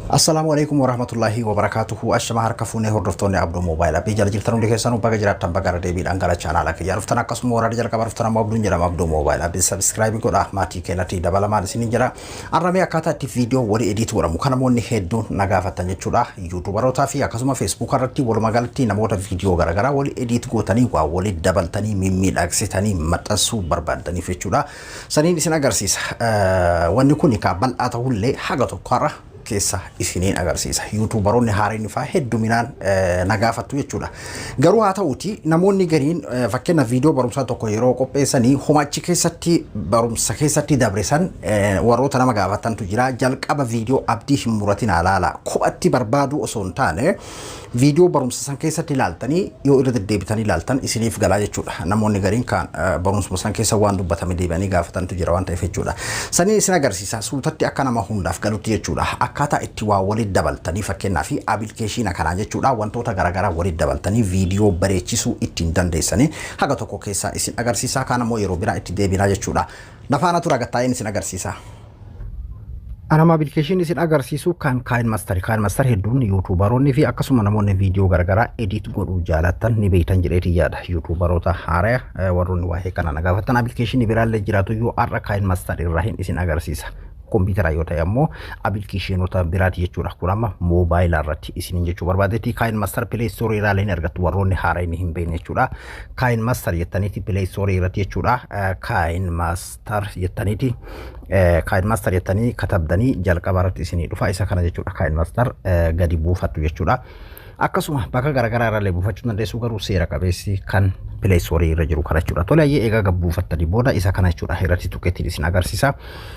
Assalaamu alaikum warahmatullahi wabarakatuhu. Ashama harka fuunee, hordoftoonni Abduu Mobile App jala jirtan hundi keessanuu, baga jiraattan, baga irra deebiidhaan gara chaanaala kiyyaa dhuftan. Akkasuma warra jalqaba dhuftan ammoo Abduun jedhama. Abduu Mobile App subscribe godha, maatii keenyatti dabalamaan isiniin jedha. Arramee akkaataa itti viidiyoo walii edit godhamu kan namoonni hedduun na gaafatan jechuudha. Yuutuubarootaa fi akkasuma Feesbuuk irratti, walumaa galatti namoota viidiyoo garaagaraa walii edit gootanii, waa walii dabaltanii mimmiidhagsitanii maxxansuu barbaaddaniif jechuudha. Saniin isin agarsiisa. Wanni kun kaa bal'aa ta'ullee haga tokko har'a keessa isiniin agarsiisa. Yuutuubaroonni haareen fa'aa hedduminaan na gaafattu jechuudha. Garuu haa ta'uti, namoonni gariin fakkeenya viidiyoo barumsaa tokko yeroo qopheessanii homachi keessatti barumsa keessatti dabre san warroota nama gaafatantu jira. Jalqaba viidiyoo abdii hin muratin ilaala. Kophatti barbaaduu osoo hin taane, viidiyoo barumsa san keessatti ilaaltanii yoo irra deddeebitanii ilaaltan isiniif galaa jechuudha. Namoonni gariin kan barumsuma san keessa waan dubbatame deebi'anii gaafatantu jira waan ta'eef jechuudha. Saniin isin agarsiisa suutatti akka nama hundaaf galutti jechuudha. Akkaataa itti waa walitti dabaltanii, fakkeenyaaf appilikeeshiina kanaa jechuudha, wantoota garaagaraa walitti dabaltanii viidiyoo bareechisuu ittiin dandeessanii haga tokko keessaa isin agarsiisa. Kaan ammoo yeroo biraa itti deebinaa jechuudha. Nafaana tura, gattaa'een isin agarsiisa. Anama appilikeeshinii isin agarsiisu kan KineMaster. KineMaster hedduun yuutuubaroonni fi akkasuma namoonni viidiyoo garaagaraa edit godhuu jaalatan ni beektan jedheetii yaada. Yuutuubaroota haaraa warroonni waa'ee kana na gaafatan, appilikeeshinii biraallee jiraatu iyyuu har'a KineMaster irraa hin isin agarsiisa. Kompiitara yoo ta'e ammoo appilikeeshinoota biraati jechuudha. Kun amma moobaayilaa irratti isiniin jechuu barbaadetti. KineMaster Play Store irraa illee ni argattu, warroonni haaraa inni hin beekne jechuudha. KineMaster jettaniiti Play Store irratti jechuudha. KineMaster jettaniiti KineMaster jettanii katabdanii jalqaba irratti isinii dhufa, isa kana jechuudha. KineMaster gadi buufattu jechuudha. Akkasuma bakka garaagaraa irraa illee buufachuu dandeessu, garuu seera qabeessi kan Play Store irra jiru kana jechuudha. Tole, ayyee, egaa gad buufattanii booda isa kana jechuudha, irratti tuqeetiin isin agarsiisa.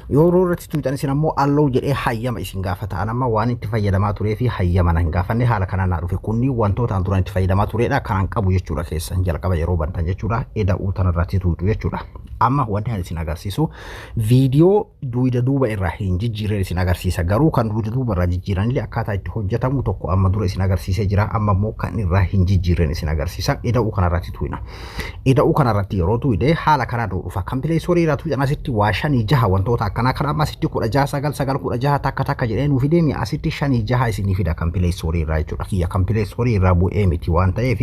Yeroo irratti tuqxan isin ammoo allow jedhee hayyama isin gaafata. An amma waan itti fayyadamaa turee fi hayyama na hin gaafanne, haala kanaan naa dhufe. Kunni wantoota an duraan itti fayyadamaa turedha kanaan qabu jechuudha. Keessa jalqaba yeroo bantan jechuudha, eda'uu tanarratti tuqxu jechuudha. Amma wanti ani isin agarsiisu viidiyoo duwida duuba irraa hin jijjiirreen isin agarsiisa. Garuu kan duwida duuba irraa jijjiiranillee akkaataa itti hojjetamu tokko amma dura isin agarsiisee jira. Amma immoo kan irraa hin jijjiirreen isin agarsiisa. Eda'uu kanarratti tuqna. Eda'uu kanarratti yeroo tuqne haala kanaan dhufa. Kan Play Store irraa tuqan asitti waa shanii jaha wantoota akkanaa kana amma asitti 16 9 9 16 takka takka jedhee nuuf fideemi, asitti shanii jaha isinii fida kan Play Store irraa jechuudha. Kiyya kan Play Store irraa bu'ee miti waan ta'eef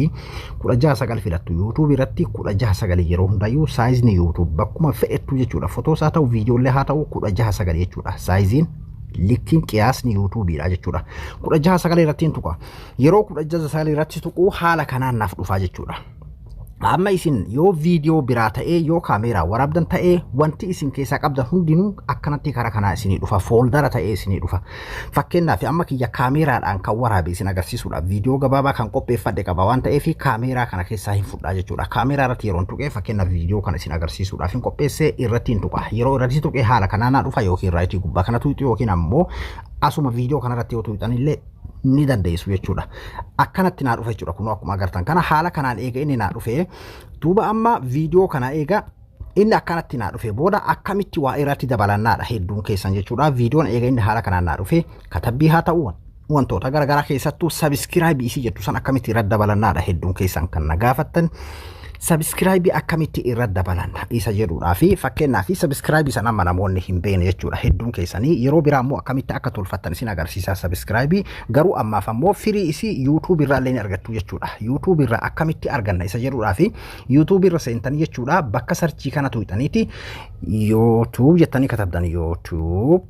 16:9 filattu. YouTube irratti 16:9 yeroo hundayyuu saayizni YouTube bakkuma fedhettu jechuudha. Fotoos haa ta'u, viidiyoolee haa ta'u, 16:9 jechuudha. Saayiziin likkiin qiyaasni YouTubeidha jechuudha. 16:9 irratti hin tuqa. Yeroo 16:9 irratti tuquu haala kanaan naaf dhufaa jechuudha. Amma isin yoo viidiyoo biraa ta'ee, yoo kaameeraa waraabdan ta'ee, wanti isin keessaa qabdan hundinuu akkanatti karaa kanaa isinii dhufa, fooldara ta'ee isinii dhufa. Fakkeenyaaf amma kiyya kaameeraadhaan kan waraabe isin agarsiisuudha. Viidiyoo gabaabaa kan qopheeffadhe qaba waan ta'eef kaameeraa kana keessaa hin fudhaa jechuudha. Kaameeraa irratti yeroo tuqee, fakkeenyaaf viidiyoo kana isin agarsiisuudhaaf hin qopheessee, irratti hin tuqa. Yeroo irratti tuqee haala kanaa naa dhufa, yookiin raayitii gubbaa kana tuqxu yookiin ammoo asuma viidiyoo kanarratti yoo tuqxan illee ni dandeessu jechuudha. Akkanatti naa dhufa jechuudha. Kun akkuma agartan kana haala kanaan eega inni naa dhufe, duuba amma viidiyoo kana eega inni akkanatti naa dhufe booda akkamitti waa irratti dabalannaadha hedduun keessan jechuudha. Viidiyoon eega inni haala kanaan naa dhufe, katabbii haa ta'u, wantoota garaagaraa, keessattuu subscribe isii jettu san akkamitti irratti dabalannaadha hedduun keessan kan na gaafattan. Subscribe akkamitti irra dabalanna isa jedhuudhaa fi fakkeenyaa fi subscribe san amma namoonni hin beekne jechuudha hedduun keessanii. Yeroo biraa immoo akkamitti akka tolfattan isin agarsiisa subscribe. Garuu ammaaf ammoo firii isii YouTube irraa illee ni argattu jechuudha. YouTube irraa akkamitti arganna isa jedhuudhaa fi YouTube irra seentanii jechuudha, bakka search kana tuqxaniiti YouTube jettanii katabdan, YouTube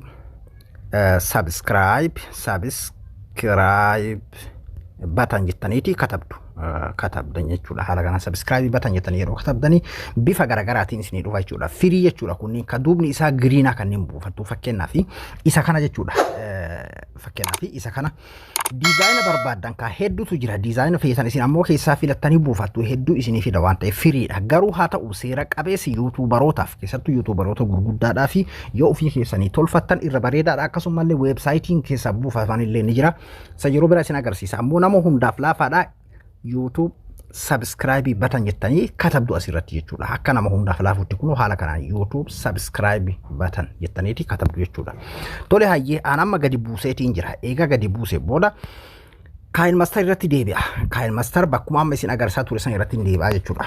subscribe button jettaniiti katabdu, katabdan jechuudha. Haala kanaan subscribe button jettanii yeroo katabdanii bifa garaagaraatiin isinii dhufa jechuudha. Firii jechuudha, kunniin kan duubni isaa green kanneen buufattu, fakkeenyaaf isa kana jechuudha. Fakkeenyaaf isa kana diizaayina barbaaddan kaa hedduutu jira. Diizaayina feetan isin ammoo keessaa filattanii buufattu, hedduu isinii fida waan ta'eef firiidha. Garuu haa ta'u, seera qabeessi yuutuubarootaaf, keessattuu yuutuubaroota gurguddaadhaa fi yoo ofii keessanii tolfattan irra bareedaadha. Akkasumallee weebsaayitiin keessaa buufatan illee ni jira. Isa yeroo biraa isin agarsiisa. Ammoo nama hundaaf laafaadha. YouTube subscribe button jettanii katabdu asirratti jechuudha. Akka nama hundaaf laafutti kun haala kanaan YouTube subscribe button jettaniiti katabdu jechuudha. Tole, hayyee, aan amma gadi buuseetiin jira. Egaa gadi buusee booda KineMaster irratti deebi'a. KineMaster bakkuma amma isin agarsiisaa ture san irratti deebi'a jechuudha.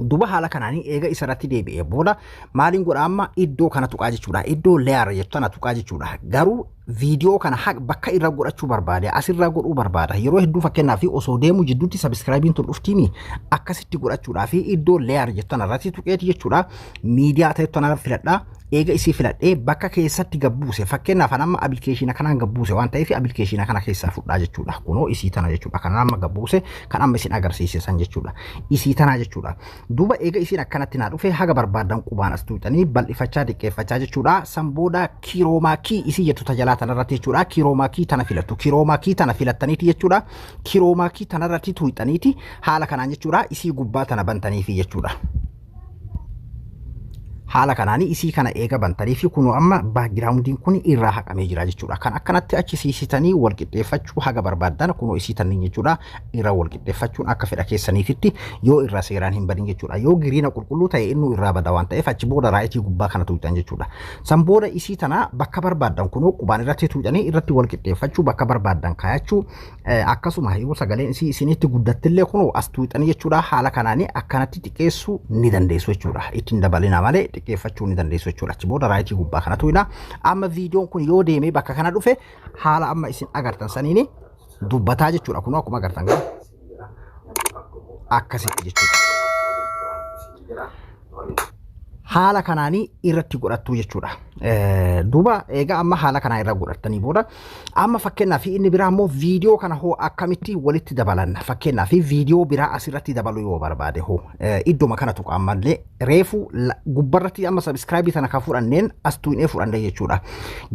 Duba haala kanaanii eega isa irratti deebi'ee booda maaliin godha? Amma iddoo kana tuqaa jechuudha. Iddoo layer jettu tana tuqaa jechuudha. Garuu Viidiyoo kana bakka irra godhachuu barbaade asirra godhuu barbaada. Yeroo hedduu, fakkeenyaaf, osoo deemu jidduutti subscribeiin tun dhuftiimi, akkasitti godhachuudhaa fi iddoo layer jettan irratti tuqeeti jechuudha. Miidiyaa ta'e tana filadhaa. Eega isii filadhee bakka keessatti gabbuuse, fakkeenyaaf amma application kanaan gabbuuse waan ta'eef, application kana keessaa fudhaa jechuudha. Kunoo isii tana jechuudha. Kan amma gabbuuse, kan amma isin agarsiise san jechuudha. Isii tanaa jechuudha. Duuba eega isiin akkanatti naa dhufe, haga barbaadan qubaan as tuuxanii bal'ifachaa, xiqqeeffachaa jechuudha. San booda chroma key isii jettu tajalaa tanarratti jechuudha. Chroma key tana filattu. Chroma key tana filattaniiti jechuudha. Chroma key tanarratti tuuxaniiti haala kanaan jechuudha. Isii gubbaa tana bantaniifi jechuudha. Haala kanaan isii kana eega bantanii fi kunoo amma backgroundiin kun irraa haqamee jira jechuudha. Kan akkanatti achi siisitanii wal qixxeeffachuu haga barbaaddan, kunoo isii tanniin jechuudha, irra wal qixxeeffachuun akka fedha keessaniititti, yoo irraa seeraan hin badin jechuudha. Yoo green qulqulluu ta'e inni irraa bada waan ta'eef, achi booda right gubbaa kana tuuxan jechuudha. San booda isii tana bakka barbaaddan kunoo qubaan irratti tuuxanii irratti wal qixxeeffachuu, bakka barbaaddan kaayachuu. Akkasuma yoo sagaleen isii isinitti guddattillee, kunoo as tuuxanii jechuudha, haala kanaanii akkanatti xiqqeessuu ni dandeessu jechuudha. Ittiin dabalina malee xiqqeeffachuu ni dandeessu jechuudha. Achi booda right gubbaa kana tuqna. Amma viidiyoon kun yoo deemee bakka kana dhufe, haala amma isin agartan saniini dubbataa jechuudha. Kunoo akkuma agartan gara akkasitti jechuudha. Haala kanaanii irratti godhattu jechuudha. Duuba egaa amma haala kanaa irra godhattanii booda, amma fakkeenyaaf inni biraa immoo viidiyoo kana hoo akkamitti walitti dabalanna? Fakkeenyaaf viidiyoo biraa asirratti dabaluu yoo barbaade hoo, iddoma kana tuqa. Ammallee reefu gubbarratti amma subscribe tana kan fudhanneen as tuqnee fudhanne jechuudha.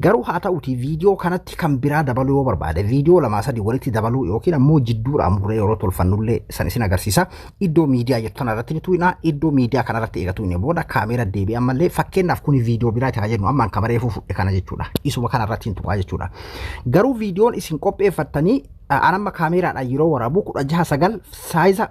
Garuu haa ta'uti, viidiyoo kanatti kan biraa dabaluu yoo barbaade, viidiyoo lamaa sadii walitti dabaluu yookiin ammoo jidduudhaan muree yeroo tolfannullee san isin agarsiisa. Iddoo miidiyaa jettu kanarratti ni tuqna. Iddoo miidiyaa kanarratti eega tuqne booda kaameera deebi'ee, ammallee fakkeenyaaf kuni viidiyoo biraati haa jennu, ammaan kama reefuu fudhe kana jechuudha. Isuma kanarratti hin tuqaa jechuudha. Garuu viidiyoon isin qopheeffattanii, an amma kaameeraadhaan yeroo waraabu 16:9 size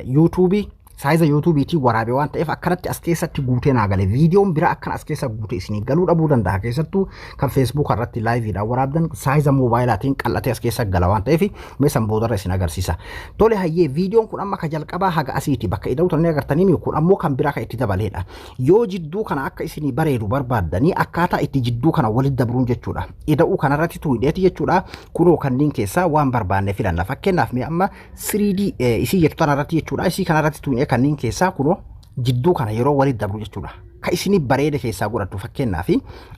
YouTubeii, size YouTubeiitiin waraabe waan ta'eef, akkanatti as keessatti guutee naa gale. Viidiyoon biraa akkana as keessa guutee isinii galuu dhabuu danda'a. Keessattuu kan Facebook irratti liveiidhaan waraabdan size moobaayilaatiin qal'atee as keessa gala waan ta'eef, mee san boodarra isin agarsiisa. Tole, hayyee, viidiyoon kun amma ka jalqabaa haga asiiti bakka ida'u tanii agartanii, kun ammoo kan biraa kan itti dabaleedha. Yoo jidduu kana akka isinii bareedu barbaaddanii, akkaataa itti jidduu kana walitti dabruun jechuudha. Ida'uu kanarratti tuudheeti jechuudha. Kunoo kanneen keessaa waan barbaanne filanna. Fakkeenyaaf mee amma 3D isii jettu tanarratti jechuudha. Isii kanarratti tuunee kanneen keessaa kunoo jidduu kana yeroo walitti dabru jechuudha. Ka isinii bareeda keessaa godhattu, fakkeenyaaf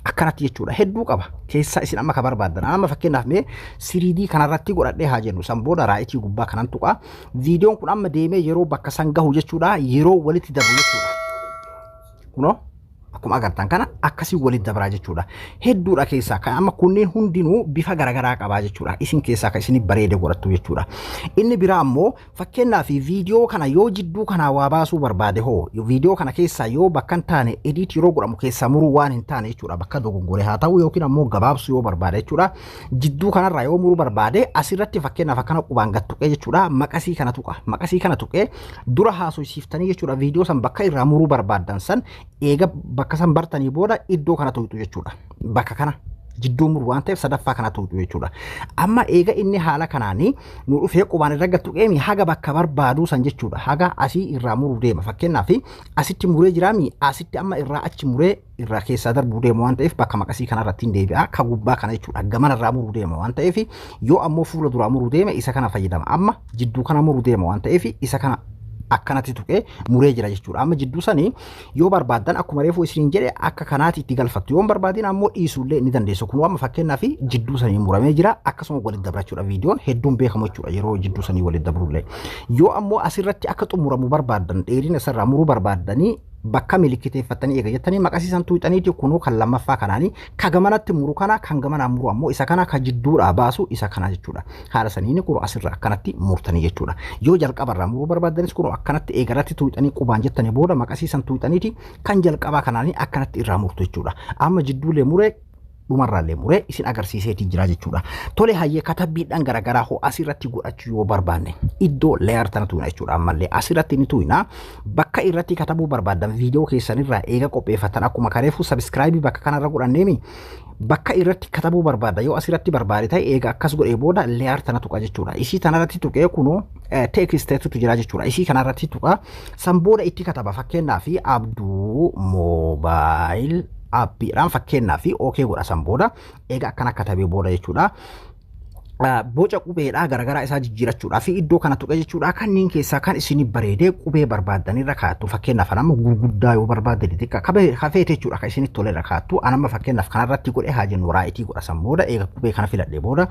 akkanatti jechuudha. Hedduu qaba. Keessaa isin amma ka barbaaddan. Amma fakkeenyaaf mee 3D kanarratti godhadhee haa jennu. San booda right gubbaa kanan tuqa. Viidiyoon kun amma deemee yeroo bakka san gahu jechuudha. Yeroo walitti dabru jechuudha. Kunoo akkuma agartan kana akkasii walitti dabraa jechuudha. Hedduudha keessaa kan amma kunneen hundinuu bifa garaagaraa qabaa jechuudha. Isin keessaa kan isin bareede godhattu jechuudha. Inni biraa ammoo, fakkeenyaaf, viidiyoo kana yoo jidduu kanaa waa baasuu barbaade hoo, viidiyoo kana keessaa yoo bakka hin taane, edit yeroo godhamu keessaa muruu waan hin taane jechuudha. Bakka dogongore haa ta'u yookiin ammoo gabaabsuu yoo barbaade jechuudha. Jidduu kanarraa yoo muruu barbaade, asirratti fakkeenyaaf akkana qubaan gad tuqee jechuudha. Maqasii kana tuqa. Maqasii kana tuqee dura haasofsiiftanii jechuudha. Viidiyoo san bakka irraa muruu barbaaddan san eega bakka san bartanii booda, iddoo kana tuqxu jechuudha. Bakka kana jidduu muru waan ta'eef, sadaffaa kana tuqxu jechuudha. Amma eega inni haala kanaanii nu dhufee, qubaan irra gad tuqeemi haga bakka barbaaduu san jechuudha. Haga asii irraa muruu deema. Fakkeenyaaf asitti muree jiraami, asitti amma irraa achi muree irraa keessaa darbuu deema waan ta'eef, bakka maqasii kanarratti hin deebi'a. Ka gubbaa kana jechuudha. Gamana irraa muruu deema waan ta'eef, yoo ammoo fuula duraa muruu deeme isa kana fayyadama. Amma jidduu kana muruu deema waan ta'eef, isa kana akkanatti tuqee muree jira jechuudha. Amma jidduu sanii yoo barbaaddan, akkuma reefuu isiniin jedhe, akka kanaati itti galfattu. Yoo hin barbaadin ammoo dhiisuullee ni dandeessu. Kun amma fakkeenyaaf jidduu sanii muramee jira. Akkasuma walitti dabra jechuudha. Viidiyoon hedduun beekamu jechuudha yeroo jidduu sanii walitti dabrullee. Yoo ammoo asirratti akka xumuramu barbaaddan, dheerina isarraa muruu barbaaddanii, bakka milikkiteeffattanii eega jettanii maqasii san tuuxaniiti, kunuu kan lammaffaa kanaanii ka gamanatti muru kana, kan gamanaan muru ammoo isa kana, ka jidduudhaa baasu isa kana jechuudha. Haala saniin kunuu asirra akkanatti murtanii jechuudha. Yoo jalqabarraa muruu barbaaddanis, kunuu akkanatti eegarratti tuuxanii qubaan jettanii booda maqasii san tuuxaniiti kan jalqabaa kanaanii akkanatti irraa murtu jechuudha. Amma jidduulee muree, dhumarraallee muree isin agarsiiseetii jira jechuudha. Tole, hayyee, katabbiidhaan garaagaraa hoo asirratti godhachuu yoo barbaanne, iddoo layer tana tuqna jechuudha. Ammallee asirratti ni tuqna. Bakka irratti katabuu barbaaddan viidiyoo keessanirraa eega qopheeffatan, akkuma kareefu subscribe bakka kanarra godhanneemi, bakka irratti katabuu barbaadda yoo asirratti barbaade ta'e, eega akkas godhee booda layer tana tuqa jechuudha. Isii tanarratti tuqee kunoo texteetutu jira jechuudha. Isii kanarratti tuqa. San booda itti kataba, fakkeenyaaf Abduu Mobile Appiidhaan fakkeenyaa fi okay godha. San booda eega akkana katabee booda jechuudha. Boca qubeedhaa garaagaraa isaa jijjiirachuudhaa fi iddoo kana tuqe jechuudha. Kanneen keessaa kan isin bareedee qubee barbaaddan irra kaa'attu. Fakkeenyaaf, anamma gurguddaa yoo barbaadde, xixiqqaa kafeete jechuudha, kan isinitti tole irra kaa'attu. Anamma fakkeenyaaf kanarratti godhe haa jennu. Right godha. San booda eega qubee kana filadhee booda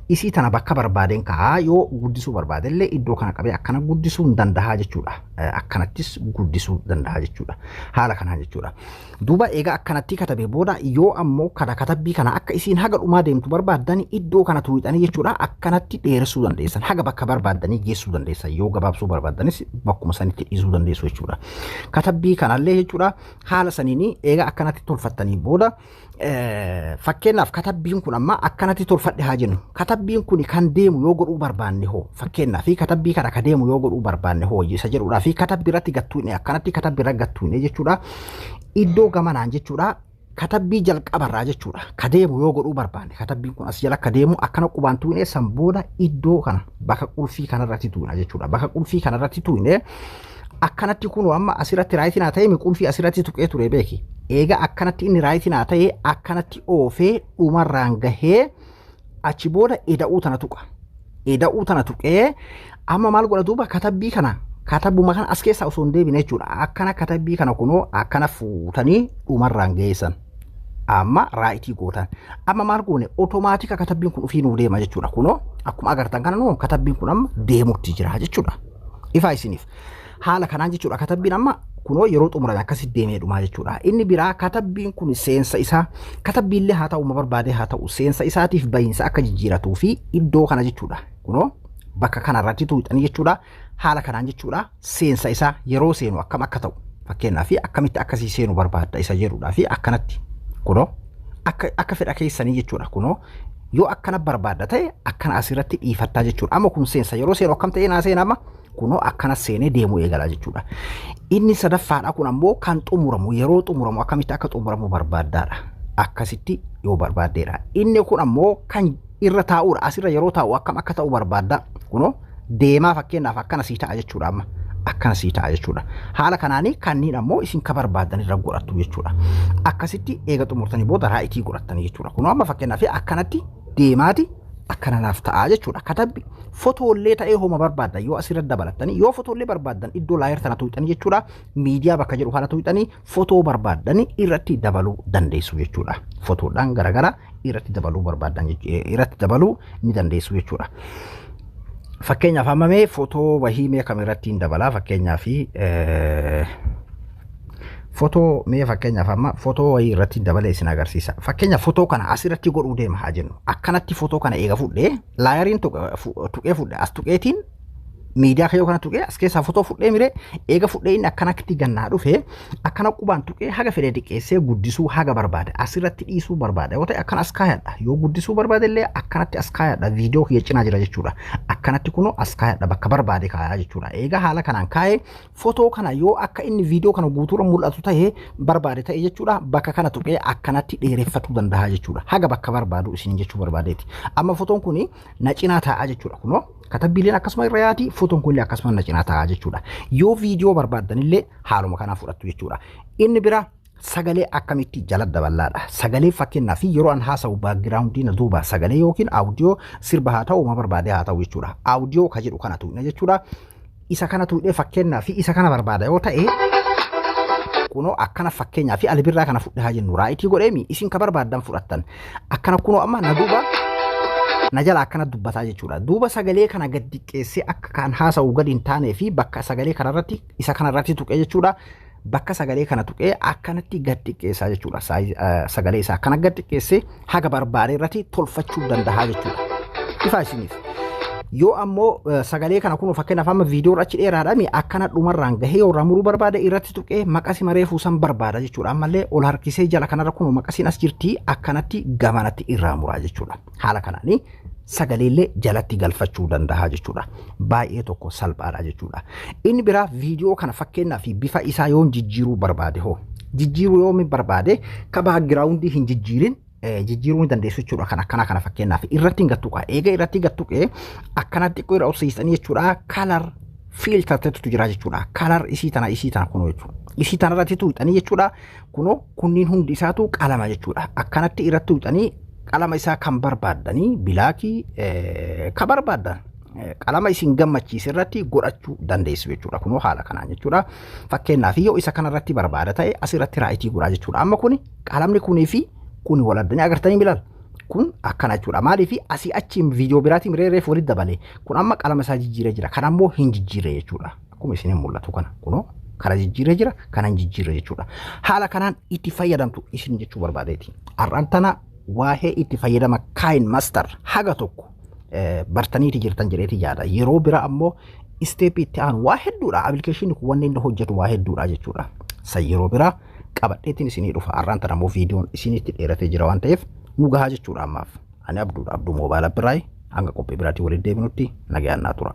isii tana bakka barbaadeen kaa'aa. Yoo guddisuu barbaadellee iddoo kana qabee akkana guddisuu hin danda'a jechuudha. Akkanattis guddisuu danda'a jechuudha, haala kanaan jechuudha. Duuba egaa akkanatti katabee booda, yoo ammoo kana katabbii kana akka isiin haga dhumaa deemtu barbaaddan, iddoo kana tuuxanii jechuudha, akkanatti dheeressuu dandeessan, haga bakka barbaaddanii geessuu dandeessan. Yoo gabaabsuu barbaaddanis bakkuma sanitti dhiisuu dandeessu jechuudha. Katabbii kanallee jechuudha, haala saniin egaa akkanatti tolfattanii booda, fakkeenyaaf katabbiin kun amma akkanatti tolfadhe haa jennu. Katabbiin kun kan deemu yoo godhuu barbaanne hoo? Fakkeenyaaf, katabbii kana ka deemu yoo godhuu barbaanne hoo isa jedhuudhaa fi katabbii irratti gattuune, akkanatti katabbii irratti gattuune jechuudha. Iddoo gamanaan jechuudha, katabbii jalqabarraa jechuudha, ka deemu yoo godhuu barbaanne, katabbiin kun as jala ka deemu akkana qubaan tuune. San booda iddoo kana bakka qulfii kanarratti tuuna jechuudha. Bakka qulfii kanarratti tuune akkanatti kun amma asirratti right naa ta'e. Qulfii asirratti tuqee ture beeki. Eega akkanatti inni right naa ta'e, akkanatti oofee dhumarraan gahee achi booda eda'uu tana tuqa. Eda'uu tana tuqee amma maal godha duuba? Katabbii kana, katabbuma kana as keessaa osoo hin deebine jechuudha. Akkana katabbii kana kunoo akkana fuutanii dhumarraan geessan. Amma right gootan. Amma maal goone? Automatic katabbiin kun ofii nuu deema jechuudha. Kunoo akkuma agartan kana nuu katabbiin kun amma deemutti jira jechuudha. Ifaa isiniif. Haala kanaan jechuudha, katabbiin amma kunoo yeroo xumurame akkasitti deemee dhumaa jechuudha. Inni biraa katabbiin kun seensa isaa, katabbiillee haa ta'u, ma barbaade haa ta'u, seensa isaatiif bahiinsa akka jijjiiratuu fi iddoo kana jechuudha. Kunoo bakka kanarratti tuuxanii jechuudha. Haala kanaan jechuudha, seensa isaa yeroo seenu akkam akka ta'u, fakkeenyaaf akkamitti akkasii seenu barbaadda isa jedhuudhaa fi akkanatti kunoo akka fedha keessanii jechuudha. Kunoo yoo akkana barbaadda ta'e akkana asirratti dhiifattaa jechuudha. Amma kun seensa yeroo seenu akkam ta'ee naa seena? Amma kunoo akkana seenee deemuu eegala jechuudha. Inni sadaffaadha kun ammoo kan xumuramu, yeroo xumuramu akkamitti akka xumuramu barbaaddaadha. Akkasitti yoo barbaaddeedha. Inni kun ammoo kan irra taa'uudha. Asirra yeroo taa'u akkam akka ta'u barbaadda. Kunoo deemaa fakkeenyaaf akkana sii ta'a jechuudha amma. Akkana sii ta'a jechuudha. Haala kanaanii kanneen ammoo isin ka barbaaddan irra godhattu jechuudha. Akkasitti eega xumurtanii booda right godhattanii jechuudha. Kunoo amma fakkeenyaaf akkanatti deemaati akkana naaf ta'a jechuudha. Katabbi fotoollee ta'ee homa barbaaddan yoo asirra dabalattanii, yoo fotoollee barbaaddan iddoo layer tana tuuxanii jechuudha. Miidiyaa bakka jedhu kana tuuxanii fotoo barbaaddan irratti dabaluu dandeessu jechuudha. Fotoodhaan garaagaraa irratti dabaluu barbaaddan irratti dabaluu ni dandeessu jechuudha. Fakkeenyaaf amma mee fotoo wahii mee kam irratti hin dabalaa? Fakkeenyaaf fotoo mee, fakkeenyaaf amma fotoo wayii irratti dabalee isin agarsiisa. Fakkeenyaaf fotoo kana asirratti godhuu deema haa jennu. Akkanatti fotoo kana eega fudhee, layeriin tuqee fudhe, as tuqeetiin miidiyaa kayyoo kana tuqee as keessaa fotoo fudhee miree. Eega fudhee inni akkanatti gannaa dhufe, akkana qubaan tuqee haga fedhe xiqqeessee guddisuu haga barbaade asirratti dhiisuu barbaada yoo ta'e akkana as kaayadha. Yoo guddisuu barbaade illee akkanatti as kaayadha. Viidiyoo kiyya cinaa jira jechuudha. Akkanatti kunoo as kaayadha, bakka barbaade kaayaa jechuudha. Eega haala kanaan kaayee, fotoo kana yoo akka inni viidiyoo kana guutuurra mul'atu ta'e barbaade ta'e jechuudha, bakka kana tuqee akkanatti dheereffatuu danda'a jechuudha, haga bakka barbaadu isin jechuu barbaadeeti. Amma fotoon kuni na cinaa taa'aa jechuudha. Kunoo katabbiileen akkasuma irra yaati, fotoon kunillee akkasuma na cinaa taa'aa jechuudha. Yoo viidiyoo barbaaddan illee haaluma kanaa fudhattu jechuudha. Inni bira sagalee akkamitti jala daballaadha. Sagalee fakkeenyaaf yeroo an haasa'u background na duuba sagalee yookiin audio sirba haa ta'u, ma barbaade haa ta'u jechuudha. Audio ka jedhu kana tuqna jechuudha. Isa kana tuqnee fakkeenyaaf isa kana barbaada yoo ta'e, kunoo akkana fakkeenyaaf albirraa kana fudhe haa jennu. Right godheemi, isin ka barbaaddan fudhattan. Akkana kunoo amma na duuba na jala akkana dubbataa jechuudha. Duuba sagalee kana gad diqqeessee akka kan haasa'u gadi hin taanee fi bakka sagalee kanarratti, isa kanarratti tuqee jechuudha. Bakka sagalee kana tuqee akkanatti gad xiqqeessaa jechuudha. Sagalee isaa akkana gad xiqqeessee haga barbaade irratti tolfachuu danda'a jechuudha. Ifaa isiniif. Yoo ammoo sagalee kana kun fakkeenyaaf amma viidiyoon achi dheeraadhaami, akkana dhumarraan gahee yoo irraa muruu barbaade, irratti tuqee maqasi maree fuusan barbaada jechuudha. Ammallee ol harkisee jala kanarra kun maqasiin as jirti, akkanatti gamanatti irraa muraa jechuudha. Haala kanaanii sagaleellee jalatti galfachuu danda'a jechuudha. Baay'ee tokko salphaadha jechuudha. Inni biraa viidiyoo kana fakkeenyaaf bifa isaa yoon jijjiiruu barbaade hoo? Jijjiiruu yoo barbaade, ka background hin jijjiirin jijjiiruu ni dandeessu jechuudha. Kan akkana kana fakkeenyaaf irratti hin gattuqa. Eega irratti gattuqee akkanatti xiqqoo irra obsiisanii jechuudha. Color filter ta'etu jira jechuudha. Color isii tana kunoo jechuudha. Isii tanarratti tuuxanii jechuudha. Kunoo kunniin hundi isaatu qalama jechuudha. Akkanatti irratti tuuxanii qalama isaa kan barbaaddanii, blackii kan barbaaddan, qalama isin gammachiise irratti godhachuu dandeessu jechuudha. Kunoo haala kanaan jechuudha. Fakkeenyaaf, yoo isa kanarratti barbaada ta'e, asirratti rightii godhaa jechuudha. Amma kuni qalamni kunii fi kuni wal addanii agartanii milaal. Kun akkana jechuudha. Maaliif asii achi viidiyoo biraatiin reereef walitti dabale. Kun amma qalama isaa jijjiiree jira. Kan ammoo hin jijjiirre jechuudha. Akkuma isin mul'atu kana, kunoo kana jijjiiree jira, kana hin jijjiirre jechuudha. Haala kanaan itti fayyadamtu isin jechuu barbaadeeti. Har'aan tana waa'ee itti fayyadama KineMaster haga tokko bartaniiti jirtan jedheeti yaada. Yeroo bira ammoo stepii itti aanu waa hedduudha. Appilikeeshinii kun wanni inni hojjetu waa hedduudha jechuudha. San yeroo biraa qabadheetiin isinii dhufa. Har'aan tana ammoo viidiyoon isinitti dheeratee jira waan ta'eef nu gahaa jechuudha ammaaf. Ani Abduudha. Abduu Moobaayila Biraay. Hanga qophii biraatii walitti deebinutti nagayaan naa tura.